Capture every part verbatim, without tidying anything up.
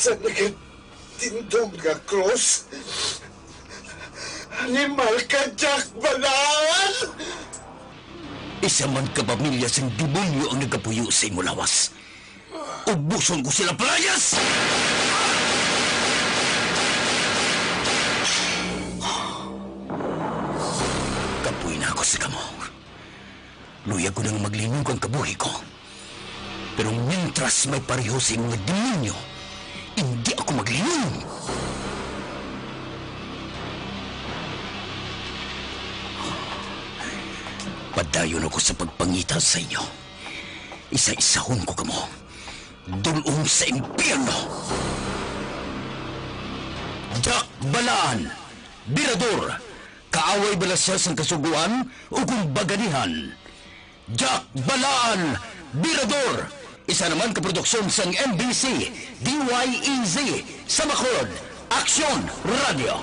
Sa nagatindog nga krus, animal ka, Jack Balaan! Isa man ka pamilya sing demonyo ang nagapuyo sa imo lawas. Ubuson ko sila, palayas! Kapoy na ako sa kamo. Luyag ko nang maglinog ang kabuhi ko. Pero mientras may pareho sa imo nga demonyo, hindi ako maglinom. Padayon ako sa pagpangita sa inyo. Isa-isahon ko kamo. Dul-ong sa impyerno! Jack Balaan, Birador, kaaway bala sia sang Kasugoan o kung baganihan? Jack Balaan, Birador, isa naman ka produksyon sang M B C, D Y E Z, sa Bacolod, Aksyon Radio.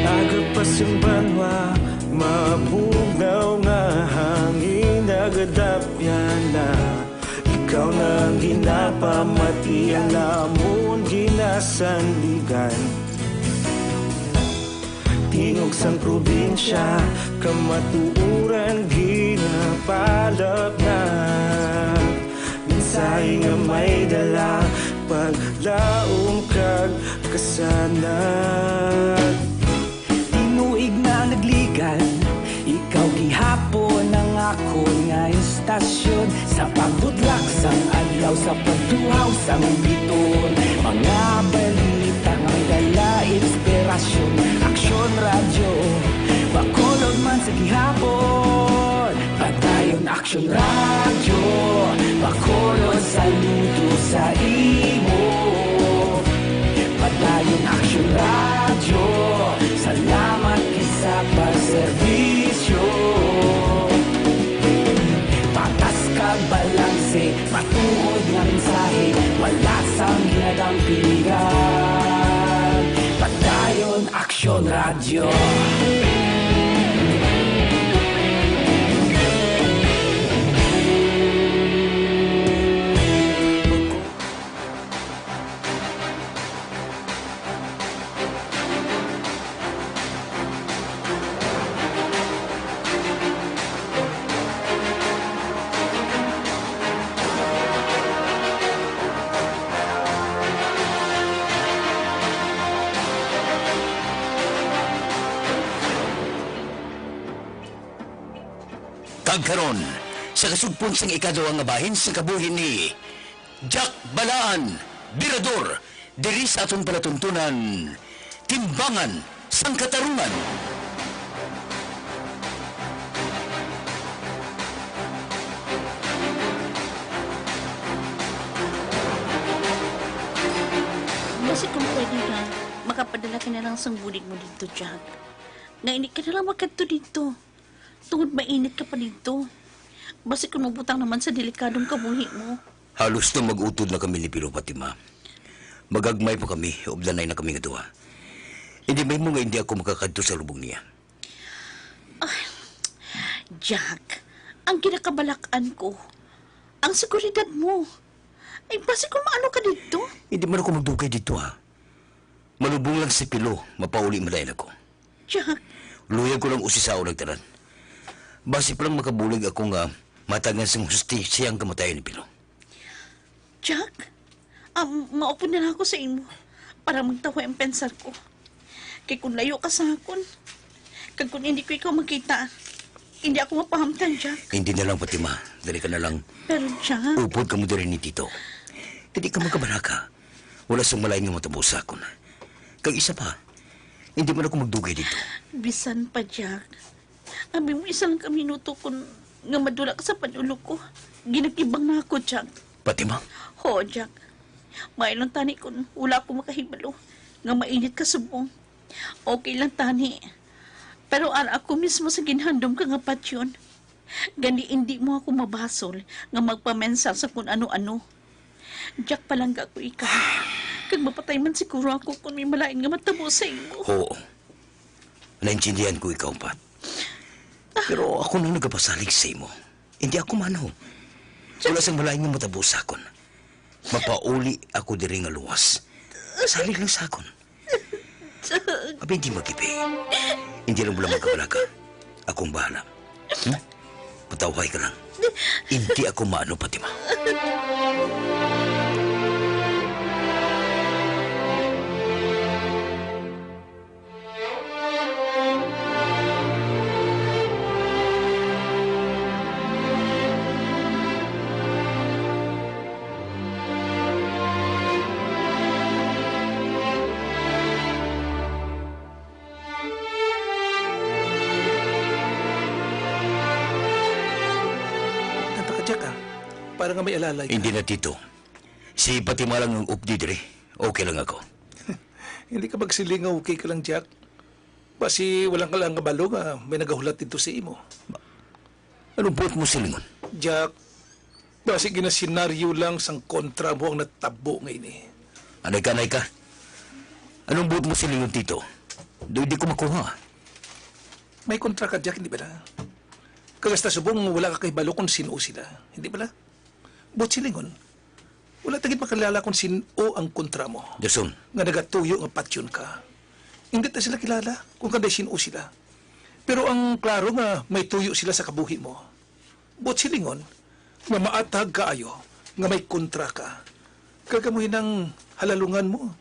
Agapas ang banwa, mabugnaw nga hangin nagadapyan na. Ikaw na ang ginapamati, ang amon ginasandigan. Tingog sang probinsya, kamatuoran ginapalapnag. Mensahe nga may dala, paglaom kag kasanag. Tinuig na nagligan, ikaw gihapon ang akon nga istasyon. Sa pagbutlak sang adlaw, sa pagtuhaw sang biton, mga balita nga may dala inspirasyon. Aksyon Radyo, Bacolod man sa gihapon. Padayon Aksyon Radyo, Bacolod, saludo sa imo. Padayon Aksyon Radyo, salamat gid sa pagserbisyo. Patas kag balanse, matuod nga mensahe, wala sang ginadampingan. Padayon Aksyon Radyo. Kag karon, sa kasugpon sang ikaduha nga bahin sang kabuhi ni Jack Balaan, Birador, diri sa aton palatuntunan, Timbangan sang Katarungan. Basi kung pwede nga, makapadala ka na lang sang bulig mo didto, Jack. Nga hindi ka na lang makadto didto. Tungod mainit ka pa didto. Basi kung mabutang naman sa delikadong kabuhi mo. Halos na mag-utod na kami ni Pilo, Fatima. Magagmay pa kami, ublanay na kami nga duha. Hindi mahimo nga hindi ako makakadto sa lubong niya. Ay, Jack, ang ginakabalak-an ko, ang seguridad mo. Ay, basi kung maano ka didto? Hindi man ako magdugay didto, ha. Malubong lang si Pilo, mapauli man dayon ako. Jack. Luyag ko lang usisaon ang tanan. Basi pa lang makabulig ako nga matagan sang hustisya ang kamatayon ni Pilo. Jack, um, maupod na lang ako sa imo para magtahoy ang pensar ko. Kay kung layo ka sa akon, kag kung hindi ko ikaw makita, hindi ako mapahamtan, Jack. Hindi na lang, Fatima. Dali ka na lang. Pero, Jack. Upod kamo diri ni Tito. Hindi ka magkabalaka. Wala sang malain nga matabo sa akon. Kag isa pa, hindi man ako magdugay dito. Bisan pa, Jack. Abi mo isa lang ka minuto kun nga madula ka sa panulo ko. Ginakibang na ako, Jack. Fatima? Ho, Jack. Maayo lang tani kun wala ako makahibalo nga mainit ka subong. Okay lang tani. Pero ara ako mismo sa ginhandom ka nga patyon. Gani indi mo ako mabasol nga magpamensar sa kun ano-ano. Jack, palangga ko ikaw. Kag mapatay man siguro ako kung may malain nga matabo sa imo. Oo. Naintindihan ko ikaw, Pat. Pero ako nang nagapasalig sa imo. Hindi ako mano. Wala sang malain nga matabo sa akon. Mapauli ako diri nga luwas. Salig lang sa akon. Abi, hindi magipi. Hindi lang bula magkabalaka. Akong bahala. Hmm? Patawhay ka lang. Hindi ako maano, Fatima. Kanta ka, Jack, ah. Para nga may alalay ka. Hindi na, Tito. Si Fatima lang ang updi diri. Okay lang ako. Hindi ka magsiling nga okay ka lang, Jack. Basi wala ka lang kabalo nga may nagahulat dito sa imo. Anong buot mo silingon? Jack, basi ginasenaryo lang sang kontra mo ang natabo nga ini. Anay ka, anay ka. Anong buot mo silingon, Tito? Do, di ko makuha. May kontra ka, Jack, hindi bala? Kag hasta subong wala ka kahibalo kung sino sila, hindi bala? Buot silingon, wala ta gid makilala kung sin-o ang kontra mo. Dason. Nga nagatuyo nga patyon ka. Hindi ta sila kilala kung kanday sin-o sila. Pero ang klaro nga may tuyo sila sa kabuhi mo. Buot silingon, nga maatag kaayo nga may kontra ka. Kag amo hinang halalungan mo.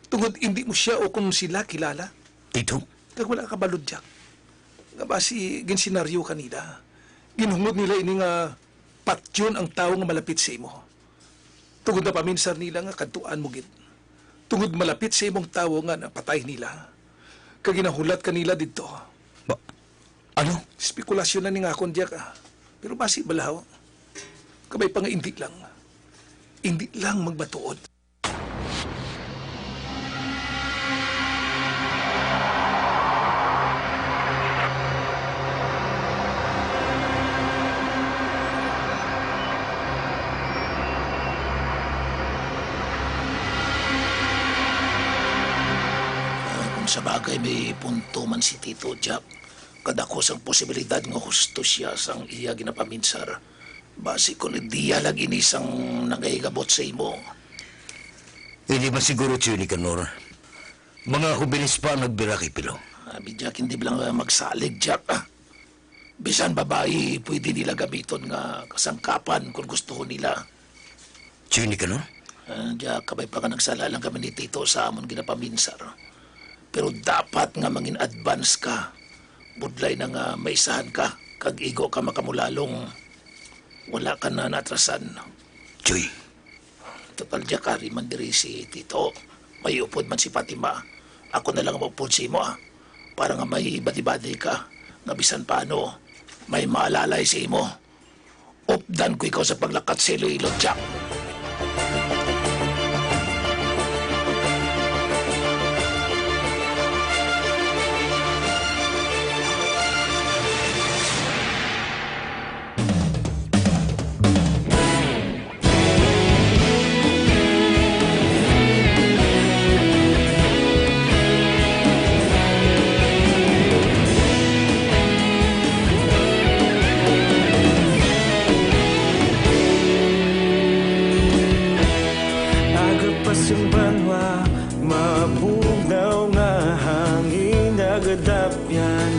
Tungod indi mo siya o kung sila kilala. Tito? Kag wala ka balod, Jack. Nga basi ginsenaryo ka nila. Ginhungod nila ini nga patyon ang tawo nga malapit sa imo. Tungod napaminsar nila nga kadtuan mo gid. Tungod malapit sa imong tawo nga napatay nila. Kag ginahulat ka nila didto. Ba-, ano? Spekulasyon na ni nga akon, Jack, ah. Pero basi balahaw. Kabay pa nga indi lang. Indi lang magmatuod. Ah, kung sa bagay, may punto man si Tito Jack. Kadako sang posibilidad nga husto sia sang iya ginapaminsar. Basi kon ideya lang ini sang nagahigabot sa imo. Hindi man siguro, Tio Nicanor. Mga hobenes pa ang nagbira kay Pilo. Abi, Jack, hindi bala magsalig, Jack, ah. Bisan babayi, pwede nila gamiton nga kasangkapan kung gusto nila. Tio Nicanor? Ah, Jack, kabay pa nga nagsala lang kami ni Tito sa amon ginapaminsar. Pero dapat nga mangin advance ka. Budlay na nga maisahan ka, kag igo ka makamulalong wala ka na naatrasan. Joy. Total, Jack, ari man diri si Tito. May upod man si Fatima. Ako na lang maupod sa imo, ah. Para nga may badi-badi ka, nga bisan paano, may maalalay sa imo. Updan ko ikaw sa paglakat sa Iloilo, Jack.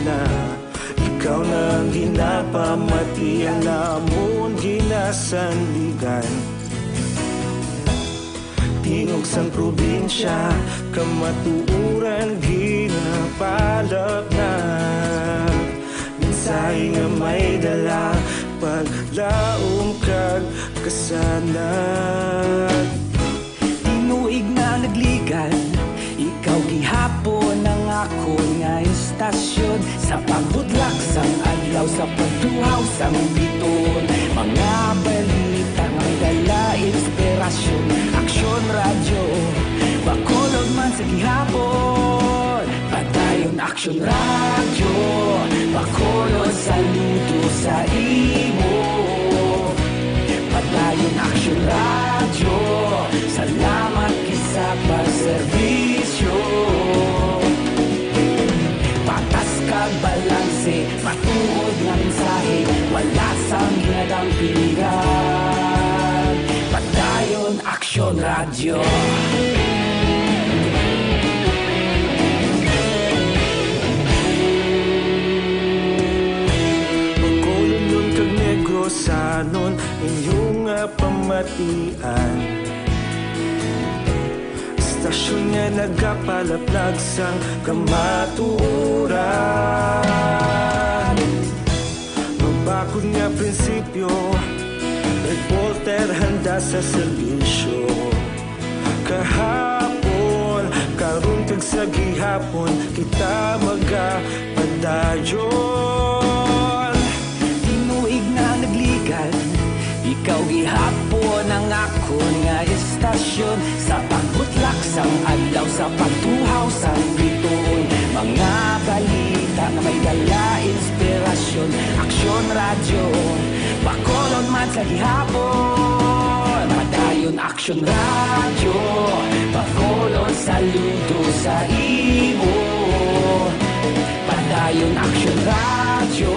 na, ikaw na ang ginapamati, ang amon ginasandigan. Tingog sang probinsya, kamatuoran ginapalapnag. Mensahe nga may dala, paglaom kag kasanag. Tinuig na nagligad, ikaw gihapon ang akon nga istasyon. Sa pagbudlak sang adlaw, sa pagtuhaw sang bituon, mga balita nga may dala inspirasyon. Aksyon Radyo Bacolod man sa gihapon. Padayon Aksyon Radyo Bacolod, saludo sa imo. Padayon Aksyon Radyo, salamat kisa pagserbisyo. Patas kag balanse, matuod nga mensahe, wala sang hinadang piligan. Padayon Aksyon Radyo. Bacolodnon kag Negrosanon, inyo nga pamatian. Istasyon nga nagapalaplag sang kamatuoran. Mabakod nga prinsipyo, reporter handa sa serbisyo. Kahapon, karon kag sa gihapon, kita magapadayon. Tinuig na nagligad, ikaw gihapon ang akon nga istasyon. Sa pagbutlak sang adlaw, sa pagtuhaw sang bituon, mga balita nga may dala inspirasyon. Aksyon Radyo, Bacolod man sa gihapon. Padayon Aksyon Radyo, Bacolod, saludo sa imo. Padayon Aksyon Radyo.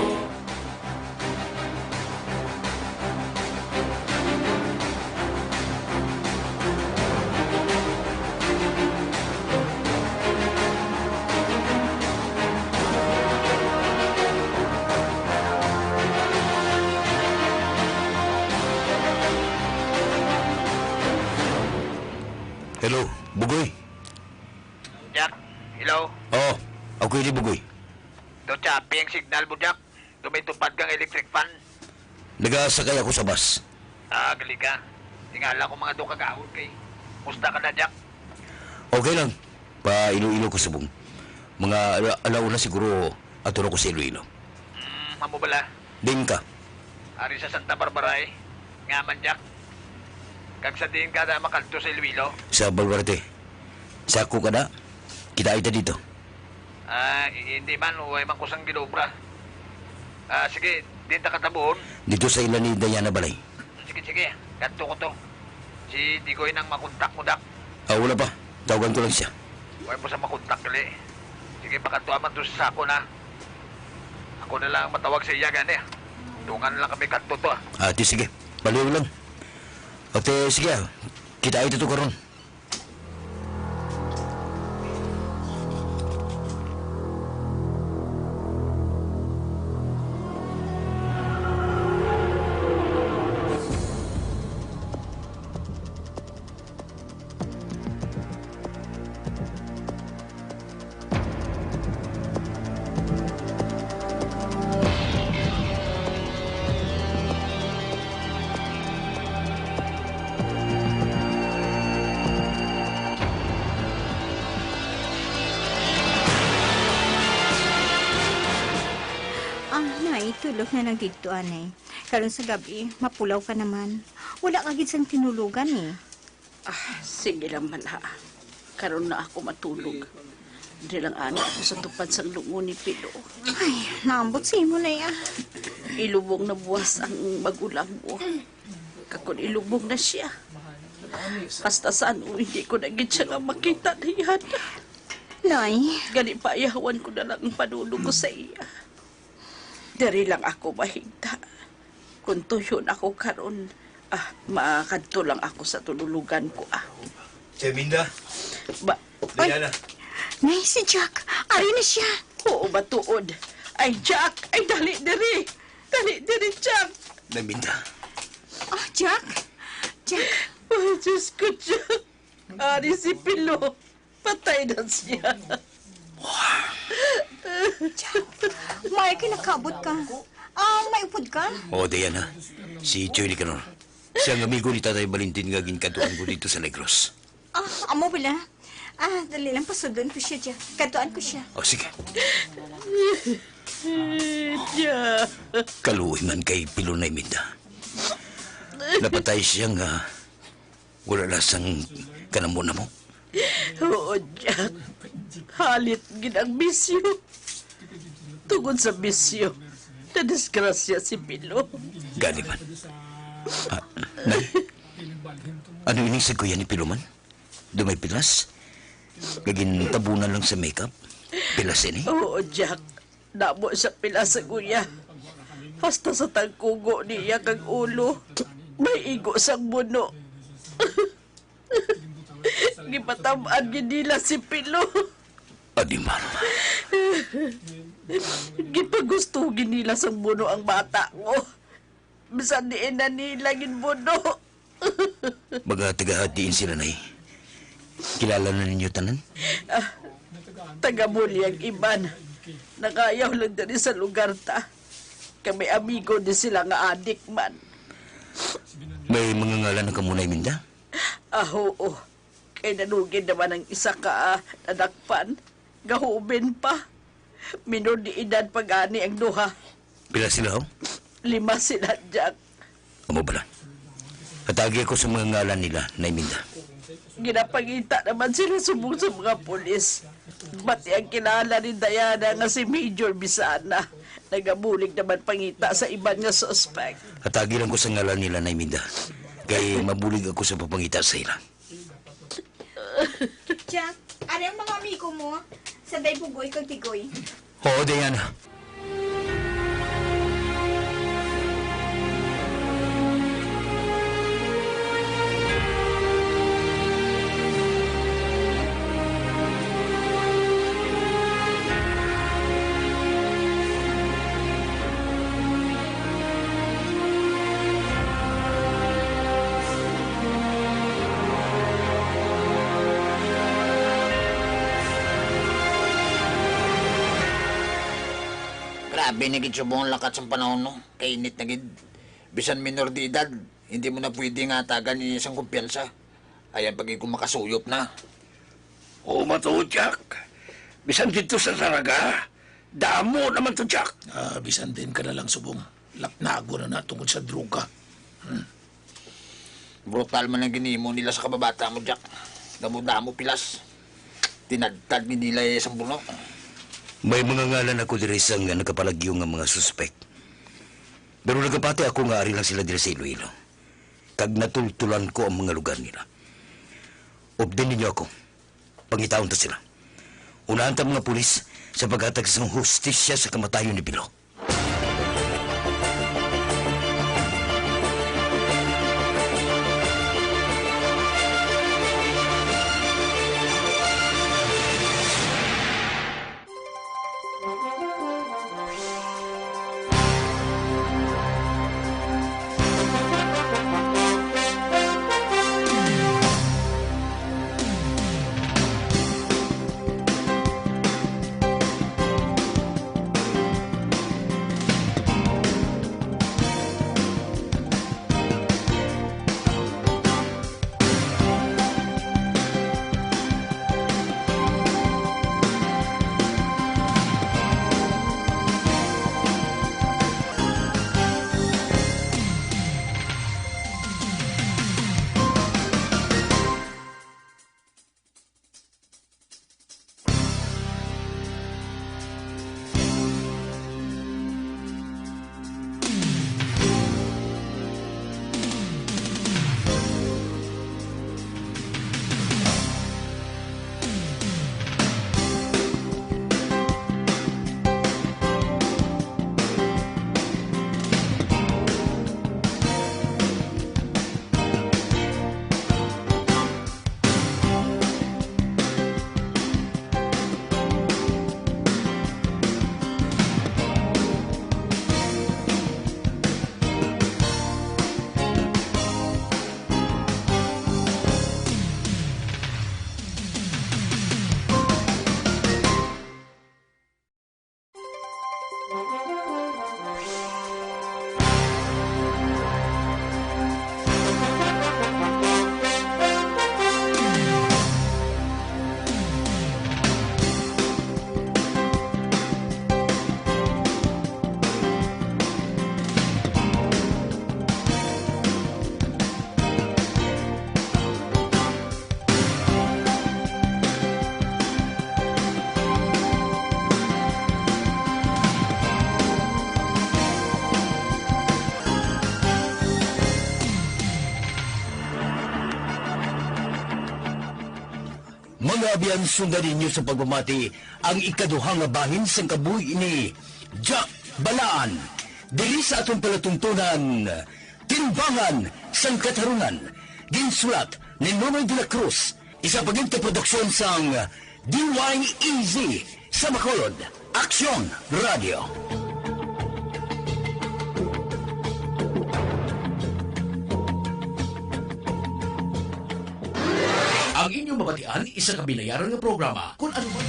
Hello, Bugoy. Jack, hello. Oh, ako ini, Bugoy. Daw choppy ang signal mo, Jack. Daw may tupad kang electric fan. Nagasakay ako sa bus. Ah, gali ka. Tingala ko mga daw kagawad kay. Musta ka na, Jack? Okay lang. Pa Iloilo ko subong. Mga ala-, alauna siguro ato na ko sa Iloilo. Hmm, amo bala? Diin ka? Ari sa Santa Barbara, eh. Nga man, Jack? Kag sa diin ka na makadto sa Iloilo? Sa Baluarte. Sa ako ka na? Kita kita dito. Ah, i-, hindi man, way man ko sang ginobra. Ah, sige, diin ta katabuhon? Dito sa ila ni Diana balay. Sige, sige. Kadto ko to. Si Digoy nang makontak mo, Dak. Ah, wala pa. Tawagan ko lang siya. Way mo sa makontak, gali. Sige, pakadto man to sa sako na. Ako na lang ang matawag sa iya, gani. Dungan lang kami kadto to, ah. Ah, di sige. Baliw lang. Ate, sige, ah. Kita ito to karon. Ah, nay, tulog na lang didto, anay. Karon sa gab-i, mapulaw ka naman. Wala ka gid sang tinulogan, eh. Ah, sige lang man, ha. Karon na ako matulog. Diri lang ana ako sa tupad sang lungon ni Pilo. Ay, naambot sa imo na iya. Ilubong na buwas ang magulang mo. Kag kon ilubong na siya, hasta sa ano, hindi ko na gid siya nga makita dayon. Nay. Gani, paayawan ko na lang ang panulog ko sa iya. Diri lang ako mahigda. Kung tuyon ako karon, ah, makadto lang ako sa tululogan ko, ah. Cheminda. Ba- Ay, Diana. Nay, si Jack. Ari na siya. Oo, matuod. Ay, Jack! Ay, dali diri! Dali diri, Jack! Nay Minda. Ah, Jack? Jack? Ay, Diyos ko, Jack! Ari si Pilo. Patay na siya. Jack, may kinakabot ka. Ah, may upod ka? O, Diana. Si Joy Nicanor. Siya ang amigo ni Tatay Valentin nga ginkadtuan ko dito sa Negros. Ah, amo bala. Ah, dali lang, pasudlon ko siya, Jack. Kadtuan ko siya. O, sige. Diya. Kaluoy man kay Pilo, Nay Minda. Napatay siya nga wala lasang kanamo-namo. Oo, Jack. Halit gid ang bisyo. Tungod sa bisyo, nadisgrasya si Pilo. Gani man. Ah, Nay, ano ining saguya ni Pilo man? Daw may pilas? Nga gintabunan lang sa makeup? Pilas ini? Oo, Jack. Damo sa pilas sa guya. Hasta sa tangkugo niya kag ulo, may igo sang buno. Gipatam-an gid nila si Pilo. Adi man. Gipagusto gid nila sang buno ang bata ko. Bisan diin na nila ginbuno. Mga taga diin sila, Nay? Kilala na ninyo tanan? Ah, taga Buli ang iban. Nangayaw lang diri sa lugar ta. Kami amigo ni sila nga adik man. May mga ngalan na kamo, Nay Minda? Ah, oo. Kay nanugid naman ang isa ka, ah, nadakpan. Gahuben pa. Minor de edad pa gani ang duha. Pila sila, ho? Lima sila, Jack. Amo bala. Hatagi ako sa mga ngalan nila, Nay Minda. Ginapangita naman sila subong sa mga pulis. Pati ang kilala ni Diana nga si Major Bisana, nagabulig naman pangita sa iban nga suspect. Hatagi lang ko sa ngalan nila, Nay Minda. Kay mabulig ako sa pagpangita sa ila. Jack, ari ang mga amigo mo, Sanday Bugoy kag Tigoy. Oo, Diana. Grabe na gid subong ang lakat sang panahon, no? Kainit na gid. Bisan minor de edad, hindi mo na pwede nga hatagan ni sang kumpiyansa. Ayan pa gid kung makasuyop na. Oo, matuod, Jack. Bisan didto sa Zarraga, damo naman to, Jack. Ah, bisan diin ka na lang subong, lapnagon na na tungod sa droga. Hmm. Brutal man ang ginimo nila sa kababata mo, Jack. Damo-damo pilas. Tinadtad ni nila iya sang buno. May mga ngalan ako diri sang nagapalagyo nga mga suspek. Pero nagapati ako nga ari lang sila diri sa Iloilo. Kag natultulan ko ang mga lugar nila. Updin ninyo ako. Pangitaon ta sila. Unahan ta mga pulis sa paghatag sang hustisya sa kamatayon ni Pilo. Mga abyan, sundan ninyo sa pagpamati ang ikaduha nga bahin sang kabuhi ni Jack Balaan diri sa aton palatuntunan, Timbangan sang Katarungan. Ginsulat ni Nonoy de la Cruz, isa pa gid ka produksyon sang D Y E Z sa Bacolod, Aksyon Radio. Ang inyong mabatian, isa ka binayaran nga programa. Kung ano man